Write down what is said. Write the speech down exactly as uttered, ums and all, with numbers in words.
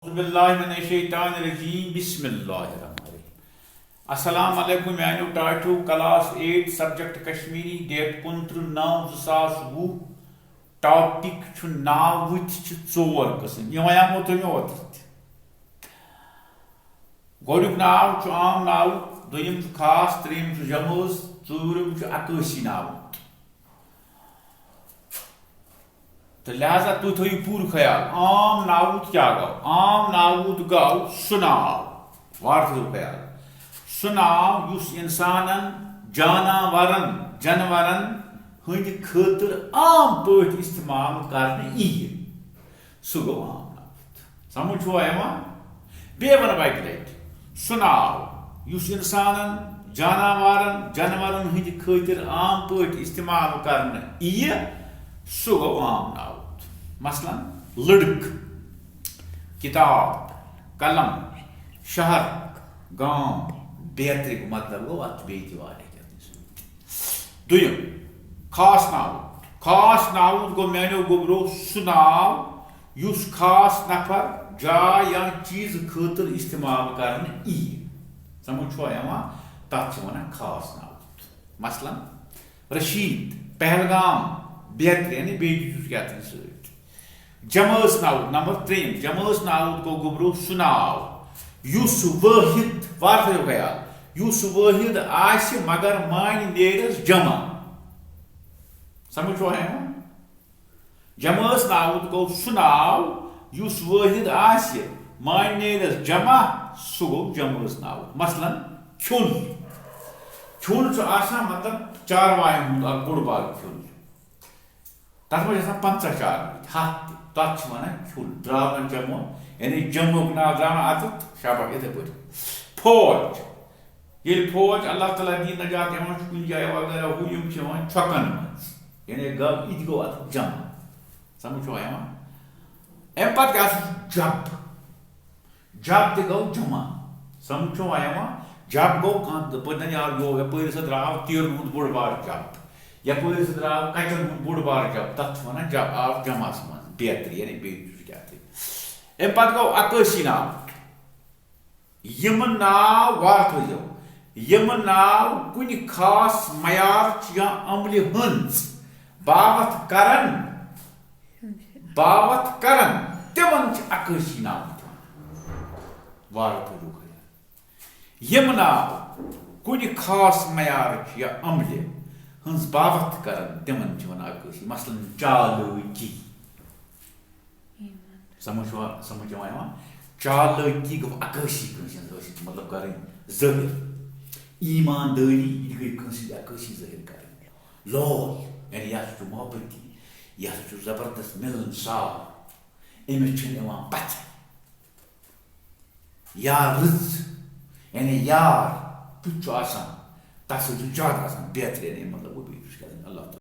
اعوذ باللہ من الشیطان الرجیم، بسم اللہ الرحمن الرحیم۔ السلام علیکم میانیو ٹاٹھیو، class eight, subject Kashmiri, date کُنترٕہ نو زٕ ساس وُہ۔ ٹاپک چھُ ناوٕتۍ چھِ ژور قٕسم، یِم وَنیٛامو تۄہہِ مےٚ اوترٕ تہِ۔ گۄڈٕنیُک ناو چھُ عام ناوُت، دوٚیِم چھُ خاص، ترٛیٚیِم چھُ جمٲژ، ژوٗرِم چھُ عکٲسی ناوُت۔ تہٕ لہذا تُہۍ تھٲیِو پوٗرٕ خیال، عام ناوُت کیٛاہ گوٚو؟ عام ناوُت گوٚو سُہ ناو، وارٕ تھٲیِو خیال، سُہ ناو یُس اِنسانَن، جاناوارَن، جانوَرَن ہٕنٛدِ خٲطرٕ عام پٲٹھۍ استعمال کرنہٕ یِیہِ، سُہ گوٚو عام ناوُت۔ سمجھ چھُوا یِوان؟ بیٚیہِ وَنہٕ بہٕ اَکہِ لَٹہِ، سُہ ناو یُس اِنسانَن، جاناوارَن، جانوَرَن ہٕنٛدِ خٲطرٕ عام پٲٹھۍ استعمال کرنہٕ یِیہِ، سُہ گوٚو عام ناوُت۔ مثلاً، لٔڑکہٕ، کِتاب، قلم، شہر، گام، بیترِ۔ مطلب گوٚو، اَتھ چھُ بیٚیہِ تہِ واریاہ کینٛہہ۔ دوٚیِم، خاص ناو۔ خاص ناوُت گوٚو میانیو گوٚبرو سُہ ناو یُس خاص نفر، جاے یا چیٖزٕ خٲطرٕ استعمال کرنہٕ یِیہِ۔ سمجھ چھوا یِوان؟ تَتھ چھِ وَنان خاص ناوُت۔ مثلاً، رشید، پہلگام، بیترِ، یعنی بیٚیہِ تہِ چھُس کیٛاہ تام سۭتۍ۔ جمٲژ ناوُت، نمبر ترٛیٚیِم، جمٲژ ناوُت گوٚو گوٚبرو سُہ ناو یُس وٲحد، وارٕ تھٲیِو خیال، یُس وٲحد آسہِ مگر معنی نیرٮ۪س جمع۔ سمجھ چھوا یِوان؟ جمٲژ ناوُت گوٚو سُہ ناو یُس وٲحد آسہِ، معنی نیرٮ۪س جمع، سُہ گوٚو جمٲژ ناوُت۔ مثلاً، کھیوٚل۔ کھیوٚل چھُ آسان، مطلب، چاروایَن ہُنٛد اکھ بوٚڑ بار کھیوٚل۔ تَتھ منٛز چھِ آسان پنٛژاہ چاروٲے، ہَتھ تہِ۔ تَتھ چھِ وَنان کھیوٚل۔ درٛاو نہ جمع، یعنی جمعُک ناو درٛاو نہ اَتٮ۪تھ، شاباش، یِتھَے پٲٹھۍ۔ فوج۔ ییٚلہِ فوج اللہ تعالیٰ دی نجات، یِوان چھُ کُنہِ جایہِ وغیرہ، ہُہ یِم چھِ یِوان چھۄکَن منٛز۔ یعنی گوٚو، یہِ تہِ گوٚو اَتھ جمع۔ سَمٕجھ چھُوا یِوان؟ اَمہِ پَتہٕ کیٛاہ چھُ؟ جب۔ جب تہِ گوٚو جمع۔ سَمٕجھ چھُوا یِوان؟ جب گوٚو کانٛہہ، دَپان، یار، یو، یَپٲرۍ سا درٛاو تیٖرَن ہُنٛد بوٚڑ بار جب، یَپٲرۍ سا درٛاو کَچَن ہُنٛد بوٚڑ بار جب، تَتھ چھِ وَنان جب، آو جمعَس منٛز، بیترِ، یعنی بیٚیہِ چھُ کیٛاہ تہِ۔ اَمہِ پَتہٕ گوٚو عکٲسی ناو۔ یِم ناو، وارٕ تھٲیزیو، یِم ناو کُنہِ خاص معیارٕچ یا عملہِ ہٕنٛز باوَتھ کَرَن، باوَتھ کَرَن، تِمَن چھِ عکٲسی ناو وَنان۔ وارٕ تھٲیزیو خیال۔ یِم ناو کُنہِ خاص معیارٕچ یا عملہِ ہٕنٛز باوَتھ کَرَن، تِمَن چھِ وَنان عکٲسی۔ مثلاً، چالٲکی۔ سمجھ چھوا، سمجھ چھوا یِوان؟ چالٲکی گوٚو عکٲسی کٲنٛسہِ ہٕنٛز حٲصِل، مطلب کَرٕنۍ ظٲہِر۔ ایٖماندٲری، یہِ تہِ گٔے کٲنٛسہِ ہٕنٛز عکٲسی ظٲہِر کَرٕنۍ۔ لول، یعنی یہِ ہسا چھُ محبتی، یہِ ہسا چھُ زبردست مِلنسار، أمِس چھِنہٕ یِوان پَژھے۔ یا رٕژ، یعنی یار کیُتھ چھُ آسان، تَس سۭتۍ چھُ زیادٕ آسان بہتریٖن، یعنی مطلب گوٚو بیٚیہِ چھُس کیٛاہ تام اللہ تعالیٰ۔